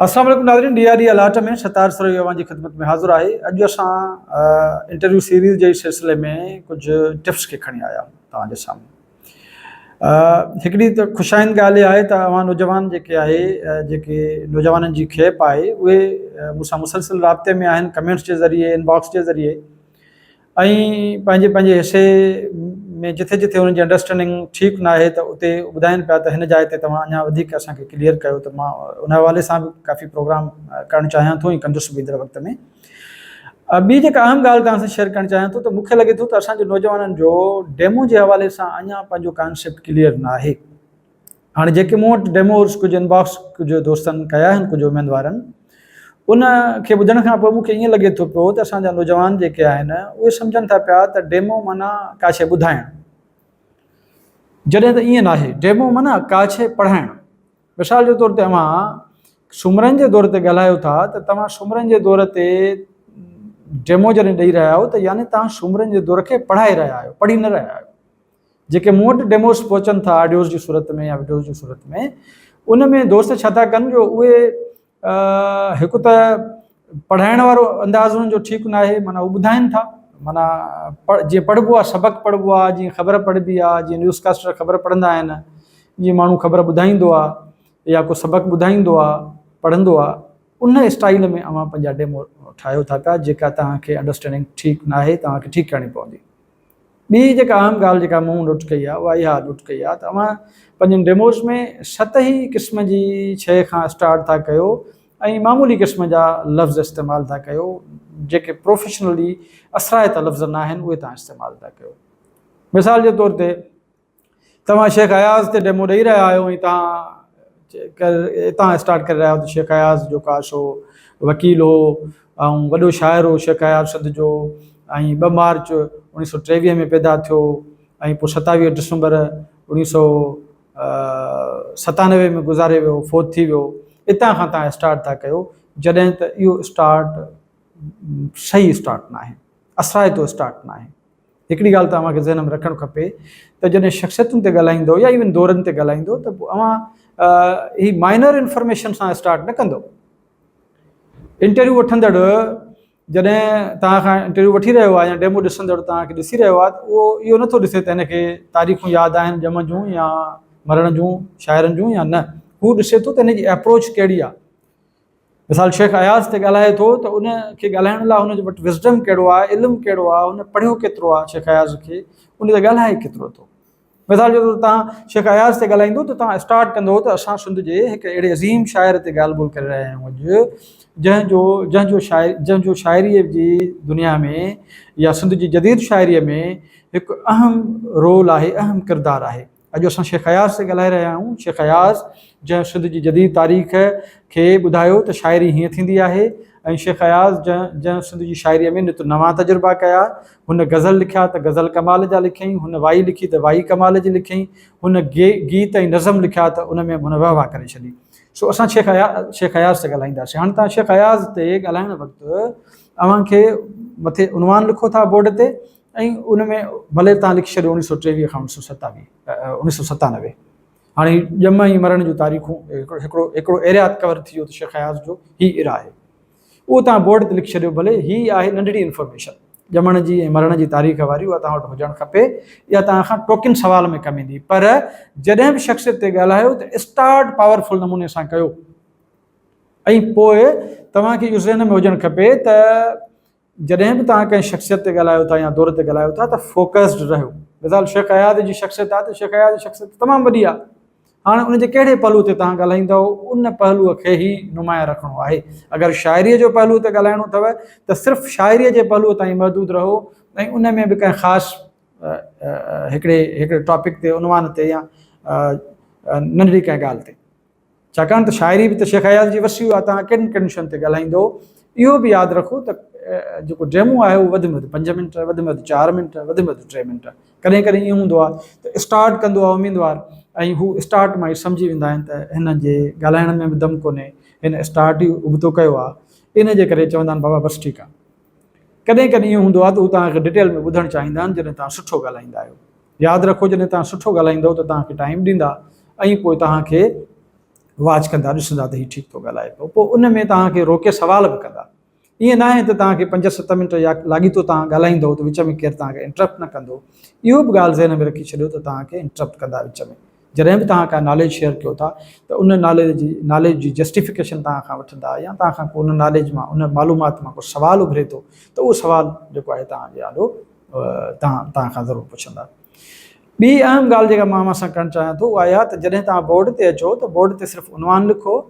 السلام عليڪم ناظرين ڊي آر ڊي الاٽ ۾ ستار سروي اوهان جي خدمت ۾ حاضر آهي اڄ اسان انٽرويو سيريز جي سلسلي ۾ ڪجهه ٽپس کي کڻي آيا آهيون توهان جي سامهون هڪڙي ته خوش آئند ڳالهه اها آهي ته اوهان نوجوان جيڪي آهي جيڪي نوجوانن جي کيپ آهي اهي مون سان مسلسل رابطي ۾ آهن ڪمينٽس جي ذريعي ان باڪس جي ذريعي ۽ پنهنجي پنهنجي حصي ۾ جٿي جٿي انهن جي انڊرسٽينڊنگ ٺيڪ ناهي ته اتي ٻڌائين پيا ته هن جاء تي توهان اڃا وڌيڪ اسان کي ڪليئر ڪيو ته مان ان حوالي سان به ڪافي پروگرام ڪرڻ چاهيان ٿو ۽ ڪندس به ايندڙ وقت ۾ ٻي جيڪا اهم ڳالهه توهان سان شيئر ڪرڻ چاهيان ٿو ته مونکي لڳي ٿو ته اسان جي نوجوانن جو ڊيمو جي حوالي سان اڃا پنهنجو ڪانسيپٽ ڪليئر ناهي هاڻي جيڪي مون وٽ ڊيموز ڪجهه انباڪس ڪجهه دوستن ڪيا آهن ڪجهه اميدوارن ان کي ٻڌڻ کان پوء مون کي ائين لڳي ٿو پيو ته اسان جا نوجوان جيڪي آهن اهي سمجهن ٿا پيا ته ڊيمو معنيٰ ڪا شيء ٻڌائڻ جڏهن ته ائين ناهي ڊيمو معنيٰ ڪا شيء پڙهائڻ مثال جي طور تي اوهان سومرن جي دور تي ڳالهايو ٿا ته توهان سومرن جي دور تي ڊيمو جڏهن ڏئي رهيا آهيو ته يعني توهان سومرن جي دور کي پڙهائي رهيا آهيو پڙهي نه رهيا آهيو جيڪي مون وٽ ڊيموز پهچن ٿا آڊيوز جي صورت ۾ يا وڊيوز جي صورت ۾ ان ۾ دوست ڇا ٿا ڪن جو اهي هڪ ته پڙهائڻ وارو انداز انهن جو ٺيڪ نه آهي معنيٰ هو ٻڌائين ٿا معنيٰ جيئن پڙهبو آهي سبق پڙهبو آهي جيئن خبر پڙهبي آهي جيئن نيوز ڪاسٽر خبر پڙهندا آهن جيئن ماڻهو خبر ٻڌائيندو آهي يا ڪو سبق ٻڌائيندو آهي پڙهندو آهي ان اسٽائيل ۾ اوهان پنهنجا ڊيمو ٺاهيو ٿا پيا جيڪا توهان کي انڊرسٽينڊنگ ٺيڪ نه آهي توهان کي ٺيڪ ڪرڻي پوندي ٻي جيڪا اهم ڳالهه جيڪا مون نوٽ ڪئي آهي اها اها نوٽ ڪئي آهي ته اوهان پنهنجن ڊيموز ۾ سطحي قسم جي شيء کان اسٽارٽ ٿا ڪيو ۽ معمولي قسم جا لفظ استعمال ٿا ڪيو جيڪي پروفيشنلي اثرائتا لفظ نه آهن اهي توهان استعمال ٿا ڪيو مثال جي طور تي توهان شيخ اياز تي ڊيمو ڏئي رهيا آهيو ۽ توهان اتان اسٽارٽ ڪري رهيا آهيو ته شيخ اياز جو ڪا سو وڪيل هو ۽ وڏو شاعر هو شيخ اياز سنڌ جو ۽ ٻه مارچ اوڻيهه سو ٽيويهه ۾ پيدا ٿيو ۽ پوء ستاويهه ڊسمبر اوڻيهه سو ستانوي ۾ گذاري ويو فوت ٿي ويو اتان کان توهان اسٽارٽ ٿا ڪيو جڏهن ته اهو اسٽارٽ صحيح اسٽارٽ ناهي اثرائتو اسٽارٽ ناهي هڪڙي ڳالهه ته اوهان کي ذهن ۾ رکڻ کپي ته جڏهن شخصيتن تي ڳالهائيندو يا ايون دورن تي ڳالهائيندو ته پوء اوهان هي مائنر انفارميشن سان اسٽارٽ نه ڪندو. انٽرويو وٺندڙ جڏهن توهان کان انٽرويو وٺي رهيو آهي يا ڊيمو ڏسندڙ توهان کي ڏسي رهيو آهي ته اهو اهو نٿو ڏسي ته هن کي تاريخون ياد آهن ڄم جون يا مرڻ جون شاعرن جون يا نه هو ڏسي ٿو ته هن جي اپروچ ڪهڙي آهي. مثال شيخ اياز تي ڳالهائي ٿو ته ان کي ڳالهائڻ لاء هن وٽ وزڊم ڪهڙو آهي علم ڪهڙو آهي هن پڙهيو ڪيترو آهي شيخ اياز کي ان تي ڳالهائي ڪيترو ٿو مثال جو توهان شيخ اياز تي ڳالهائيندو ته توهان اسٽارٽ ڪندو ته اسان سنڌ جي هڪ اهڙي عظيم شاعر تي ڳالهه ٻولهه ڪري رهيا آهيون اڄ جنهن جو جنهن جو شاعر جنهن جو شاعريء جي دنيا ۾ يا سنڌ جي جديد شاعريء ۾ هڪ اهم رول آهي اهم ڪردار آهي اڄ اسان شيخ اياز تي ڳالهائي رهيا آهيون. شيخ اياز جنهن سنڌ جي جديد تاريخ کي ٻڌايو ته شاعري هيئن ٿيندي آهي ۽ شيخ اياز جنهن جنهن سنڌ جي شاعريء ۾ نت نوان تجربا ڪيا. هن غزل لکيا ته غزل ڪمال جا لکيائين، هن وائي لکي ته وائي ڪمال جي لکيائين، هن گيت ۽ نظم لکيا ته ان ۾ به هن وهه واه ڪري ڇڏي. سو اسان شيخ اياز شيخ اياز تي ڳالهائينداسين. هاڻي توهان شيخ اياز تي ڳالهائڻ وقت اوهان کي مٿي عنوان لکو ٿا بورڊ تي ۽ ان ۾ ڀلي تان لکي ڇڏيو اوڻيهه سو ٽيويهه کان اوڻيهه سو ستاويهه اوڻيهه سو ستانوي هاڻي ڄم ۽ مرڻ جون تاريخون هڪڙو هڪڙو ايريا ڪور ٿي ويو ته شيخ اياز جو هي ايرا آهي اهو تان بورڊ تي لکي ڇڏيو ڀلي هي آهي ننڍڙي انفارميشن ڄمڻ جي ۽ مرڻ جي تاريخ واري اها توهان وٽ هجڻ کپي اها توهان کان ٽوڪن سوال ۾ ڪم ايندي پر جڏهن به شخصيت تي ڳالهايو ته اسٽارٽ پاورفل نموني سان ڪيو ۽ پوء توهان کي اهو ذهن ۾ هجڻ کپي ته جڏهن به توهان ڪنهن شخصيت تي ڳالهايو ٿا يا دور تي ڳالهايو ٿا ته فوڪسڊ رهيو. مثال شيخ اياز جي شخصيت آهي ته شيخ اياز جي شخصيت تمام وڏي آهي. هاڻي ان جي ڪهڙي پهلو تي توهان ڳالهائيندؤ ان پهلوء کي ئي نمايان رکڻو آهي. اگر شاعريء جو پهلو تي ڳالهائڻو اٿو ته صرف شاعريء جي پهلوء تائين محدود رهو ۽ ان ۾ به ڪنهن خاص هڪڙي هڪڙي ٽاپڪ تي عنوان تي يا ننڍڙي ڪنهن ڳالهه تي. ڇاڪاڻ ته شاعري به ته شيخ اياز جي وسيع آهي، توهان ڪهڙين ڪهڙين شين تي ڳالهائيندو، اهو به ياد رکو ته جيڪو ڊيمو آهي اهو وڌ ۾ وڌ پنج منٽ، وڌ ۾ وڌ چار منٽ، وڌ ۾ وڌ ٽي منٽ. ڪڏهن ڪڏهن ائين هوندو آهي ته اسٽارٽ ڪندو آهي اميدوار ۽ هو اسٽارٽ مان ئي سمجهي ويندا آهن ته هن جي ڳالهائڻ ۾ به دم ڪونهي، هن اسٽارٽ ئي ابتو ڪيو آهي، ان جي ڪري چوندا آهن بابا بس ٺيڪ آهي. ڪڏهن ڪڏهن ائين هوندو آهي ته هو توهان کي ڊٽيل ۾ ٻڌڻ چاهيندا آهن جڏهن توهان سٺو ڳالهائيندا آهيو. ياد رکو جڏهن توهان سٺو ڳالهائيندؤ ته توهان کي ٽائيم ڏيندا ۽ پوء توهان کي واچ ڪندا، ڏسندا ته هي ٺيڪ ٿو ڳالهائي پيو. پوء ان ۾ توهان کي روڪي سوال به ڪندا. ائين ناهي ته توهان کي پنج ست منٽ يا لاڳيتو توهان ڳالهائيندؤ ته وچ ۾ ڪير توهان کي انٽرپٽ نه ڪندو. اهو به ڳالهه ذهن ۾ رکي ڇڏيو ته توهان کي انٽرپٽ ڪندا وچ ۾. جڏهن به توهان ڪا ناليج شيئر ڪيو ٿا ته ان ناليج جي ناليج جي جسٽيفڪيشن توهان کان وٺندا يا توهان کان ڪو ان ناليج مان ان معلومات مان ڪو سوال اڀري ٿو ته اهو سوال جيڪو آهي توهان جي آڏو توهان توهان کان ضرور پڇندا. ٻي اهم ڳالهه جيڪا مان اوهان سان ڪرڻ چاهيان ٿو اها اها ته جڏهن توهان بورڊ تي اچو ته بورڊ تي صرف عنوان لکو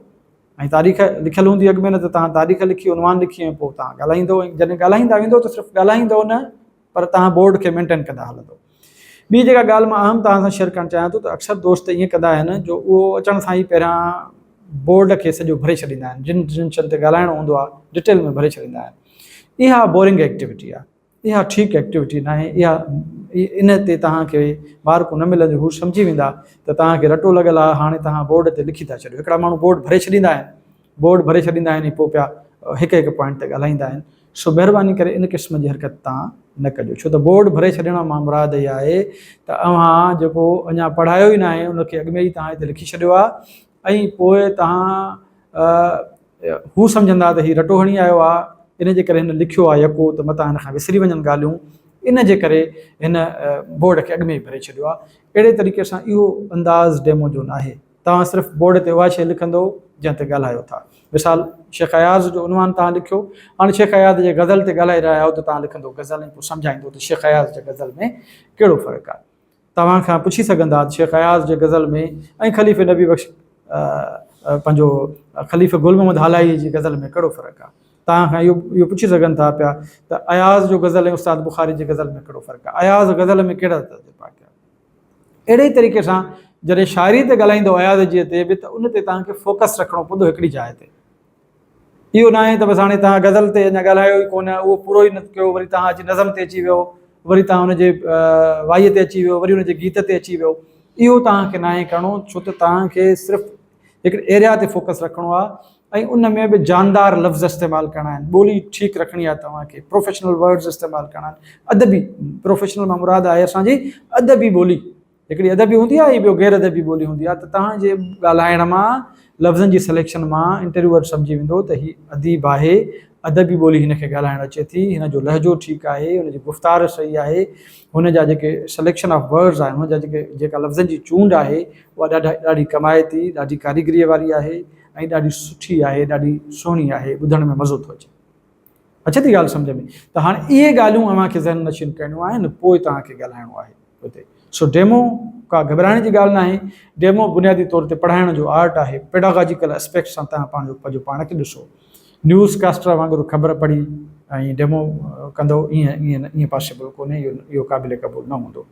۽ تاريخ لکيل هوندي اڳ ۾ نه ته توهان تاريخ لکي عنوان لکي ۽ پوء توهان ڳالهائيندو ۽ جڏهن ڳالهائيندا ويندو ته صرف ڳالهائيندو نه پر توهان بورڊ کي مينٽين ڪندا هلندو. ٻي جيڪا ڳالهه مان اهم توهان سان شيئر ڪرڻ چاهيان ٿو ته اڪثر دوست ائين ڪندا آهن جو اهو اچڻ سان ئي پهريان بورڊ کي سڄو ڀري ڇڏيندا آهن جن جن شين تي ڳالهائڻو هوندو آهي ڊٽيل ۾ ڀري ڇڏيندا آهن اها بورنگ ايڪٽيوٽي آهي. اها ٺيڪ ايڪٽيوٽي ناهي، اها ان تي توهان کي مارڪون نه ملنديون، هو سمجهي ويندا ته توهان کي رٽو لڳل آهي، هاڻي توهان بورڊ تي لکي ٿا ڇڏيو. هڪڙا ماڻهو بورڊ ڀري ڇڏيندا آهن، بورڊ ڀري ڇڏيندا آهن ۽ پوء پيا هڪ هڪ پوائنٽ تي ڳالهائيندا آهن. سو مهرباني ڪري ان قسم جي حرڪت توهان نه ڪجو، ڇو ته بورڊ ڀري ڇڏڻ مان مراد اها آهي ته اوهان جيڪو اڃا پڙهايو ئي ناهي ان کي اڳ ۾ ئي توهان هتي لکي ڇڏيو آهي ۽ پوء توهان هو سمجهندا ته هي رٽو هڻي آيو آ، ان جي ڪري هن لکيو آ يڪو ته متان هن کان وسري وڃن ڳالهيون، ان جي ڪري هن بورڊ کي اڳ ۾ ئي ڀري ڇڏيو آ. اهڙي طريقي سان اهو انداز ڊيمو جو ناهي. توهان صرف بورڊ تي اها شيء لکندو جنهن تي ڳالهايو ٿا. مثال شيخ اياز جو عنوان توهان لکيو، هاڻي شيخ اياز جي غزل تي ڳالهائي رهيا آهيو ته توهان لکندو غزل ۽ پوء سمجهائيندو ته شيخ اياز جي غزل ۾ ڪهڙو فرق آ. توهان کان پڇي سگهندا ته شيخ اياز جي غزل ۾ ۽ خليفي نبي بخش پنهنجو خليفي گل محمد هالائي جي غزل ۾ ڪهڙو فرق آهي؟ توهان کان اهو اهو پڇي سگهن ٿا پيا ته اياز جو غزل ۽ استاد بخاري جي غزل ۾ ڪهڙو فرق آهي؟ اياز غزل ۾ ڪهڙا تجربا ڪيا؟ اهڙي ئي طريقي سان جڏهن شاعري تي ڳالهائيندو اياز جي تي به ته ان تي توهان کي فوڪس رکڻو پوندو هڪڙي جاء تي. اهو ناهي ته بس هاڻي توهان غزل تي اڃا ڳالهايو ئي ڪونه، اهو پورو ئي نه ڪيو، وري توهان اچي نظم تي اچي ويو، وري توهان ان جي وائيء تي اچي ويو، وري ان جي گيت تي اچي ويو. اهو توهان کي ناهي ڪرڻو، ڇو ته توهان کي صرف هڪڙي ايريا تي فوڪس رکڻو آهي ۽ ان ۾ به جاندار لفظ استعمال ڪرڻا آهن، ٻولي ٺيڪ رکڻي آهي توهان کي، پروفيشنل ورڊز استعمال ڪرڻا آهن، ادبي، پروفيشنل مان مراد آهي اسان جي ادبي ٻولي. هڪڙي ادبي هوندي آهي ٻيو غير ادبي ٻولي هوندي آهي ته توهان جي ڳالهائڻ مان لفظن جي سليڪشن مان انٽرويوئر سمجهي ويندو ته هي اديب آهي ادبي ٻولي هن کي ڳالهائڻ اچي ٿي هن جو لهجو ٺيڪ آهي هن جي گفتار صحيح آهي هن جا جيڪي سليڪشن آف ورڊز آهن هن جا جيڪي جيڪا لفظن جي چونڊ آهي اها ڏاڍا ڏاڍي ڪمائتي ڏاڍي ڪاريگريء واري آهي ۽ ڏاڍي سٺي آهي ڏاڍي سهڻي آهي ٻڌڻ ۾ مزو ٿو اچي. اچي ٿي ڳالهه سمجهه ۾ ته هاڻي اهي ڳالهيون اوهان کي ذهن نشين ڪرڻيون آهن پوء توهان کي ڳالهائڻو آهي اتي سو ڊيمو ڪا گهٻرائڻ جي ڳالهه ناهي ڊيمو بنيادي طور تي پڙهائڻ جو آرٽ آهي پيڊاگاجيڪل اسپيڪٽ سان توهان پنهنجو پنهنجو پاڻ کي ڏسو نيوز ڪاسٽر وانگر خبر پڙهي ۽ ڊيمو ڪندو ائين ائين ائين پاسيبل ڪونهي اهو اهو قابل قبول نه هوندو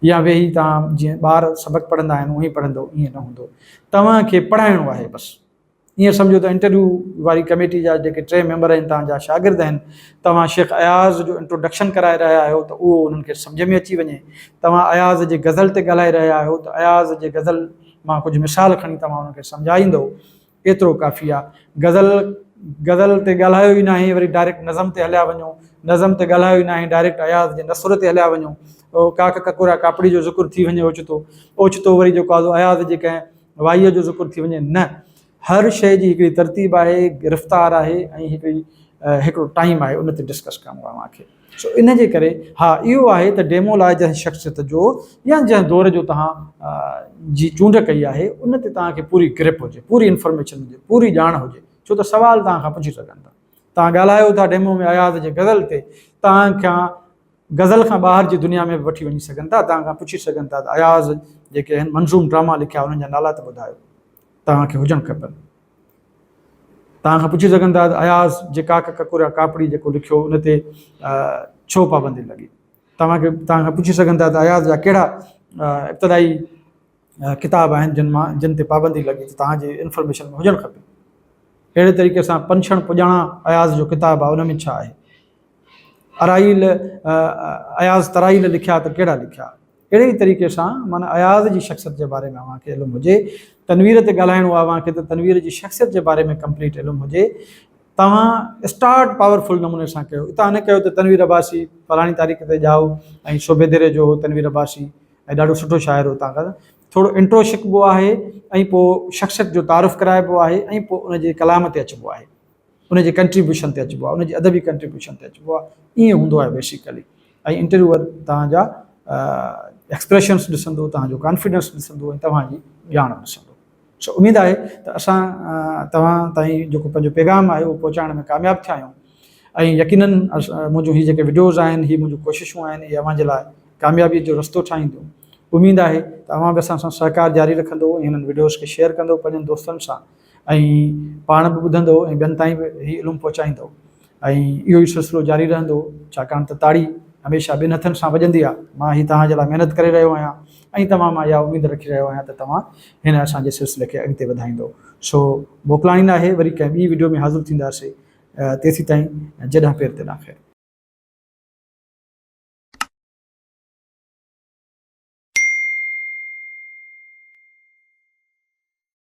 يا ويهي توهان جيئن ٻار سبق پڙهندا آهن اونئين پڙهندو ائين نه هوندو توهان کي پڙهائڻو آهي بس ائين سمجهو ته انٽرويو واري ڪميٽي جا جيڪي ٽي ميمبر آهن توهان جا شاگرد آهن توهان شيخ اياز جو انٽروڊڪشن ڪرائي رهيا آهيو ته اهو انهن کي سمجهه ۾ اچي وڃي توهان اياز جي غزل تي ڳالهائي رهيا آهيو ته اياز جي غزل مان ڪجهه مثال کڻي توهان انهن کي سمجهائيندو ايترو ڪافي آهي غزل غزل تي ڳالهايو ئي ناهي وري ڊائريڪٽ نظم تي هليا وڃو نظم تي ڳالهايو ئي ناهي ڊائريڪٽ اياز جي نثر تي هليا وڃو ڪاڪ ڪڪورا ڪاپڙي جو ذڪر ٿي وڃي اوچتو اوچتو وري جيڪو آهي اياز جي ڪنهن وائيء جو ذڪر ٿي وڃي نه هر شيء جي هڪڙي ترتيب آهي رفتار آهي ۽ هڪڙي هڪڙو ٽائيم آهي ان تي ڊسڪس ڪرڻو آهي اوهان کي سو ان جي ڪري ها اهو آهي ته ڊيمو لاء جنهن شخصيت جو يا جنهن دور جو توهان جي چونڊ ڪئي آهي ان تي توهان کي پوري گرپ هجي پوري انفارميشن هجي پوري ڄاڻ هجي ڇو ته سوال توهان کان پڇي سگهن ٿا توهان ڳالهايو ٿا ڊيمو ۾ اياز جي غزل تي توهان کان غزل کان ٻاهر جي دنيا ۾ به وٺي وڃي سگهن ٿا، توهان کان پڇي سگهن ٿا ته اياز جيڪي هن منظوم ڊراما لکيا انهن جا نالا ته ٻڌايو، توهان کي هجڻ کپن. توهان کان پڇي سگهن ٿا ته اياز جي ڪاڪ ڪڪوريا ڪاپڙي جيڪو لکيو ان تي ڇو پابندي لڳي. توهان کي توهان کان پڇي سگهن ٿا ته اياز جا ڪهڙا ابتدائي ڪتاب آهن جن مان جن تي پابندي لڳي ته توهان جي انفارميشن ۾ هجڻ کپي. اهڙي طريقي سان پنڇڻ پڄاڻا اياز جو ڪتاب آهي ان ۾ ڇا آهي. ارائيل اياز ترائيل لکيا ته ڪهڙا لکيا؟ اهڙي ئي طريقي سان معنيٰ اياز جي شخصيت جي باري ۾ اوهان کي علم هجي، تنوير تي ڳالهائڻو آهي اوهان کي ته تنوير جي شخصيت جي باري ۾ ڪمپليٽ علم هجي. توهان اسٽارٽ پاورفل نموني سان ڪيو، اتان نه ڪيو ته تنوير عباسي فلاڻي تاريخ تي ڄائو ۽ سوڀيديري جو هو تنوير عباسي ۽ ڏاڍو سٺو شاعر هو تان ٿورو انٽرو ڇڪبو آهي ۽ پوء شخصيت جو تعارف ڪرائبو آهي ۽ پوء ان جي ڪلام تي اچبو آهي، ان جي ڪنٽريبيوشن تي اچبو آهي، ان جي ادبي ڪنٽريبيوشن تي اچبو آهي. ائين هوندو آهي بيسيڪلي. ۽ انٽرويوئر توهان جا ايڪسپريشنس ڏسندو، توهان جو ڪانفيڊنس ڏسندو ۽ توهان جي ڄاڻ ڏسندو. سو اميد آهي ته اسان توهان تائين جيڪو پنهنجو پيغام آهي اهو پهچائڻ ۾ ڪامياب ٿيا آهيون ۽ يقينن منهنجون هي جيڪي وڊيوز آهن، هي منهنجون ڪوششون آهن، اهي اوهان جي لاء ڪاميابي جو رستو ٺاهينديون. اميد آهي ته اوهان به اسان سان سهڪار جاري رکندو ۽ هنن وڊيوز کي شيئر ڪندو پنهنجن دوستن سان ۽ پاڻ به ٻڌندو ۽ ٻين تائين به هي علم پهچائيندو ۽ اهو ئي سلسلو جاري رهندو ڇاڪاڻ ته تاڙي هميشه ٻن هٿن سان وڄندي آهي. مان هي توهان جي لاء محنت ڪري رهيو آهيان ۽ توهان مان اها اميد رکي رهيو آهيان ته توهان هن اسان جي سلسلي کي اڳتي وڌائيندو. سو موڪلاڻي ناهي وري ڪنهن ٻي وڊيو ۾ حاضر ٿينداسي تيسيتائين جڏهن پير تيڏان خير.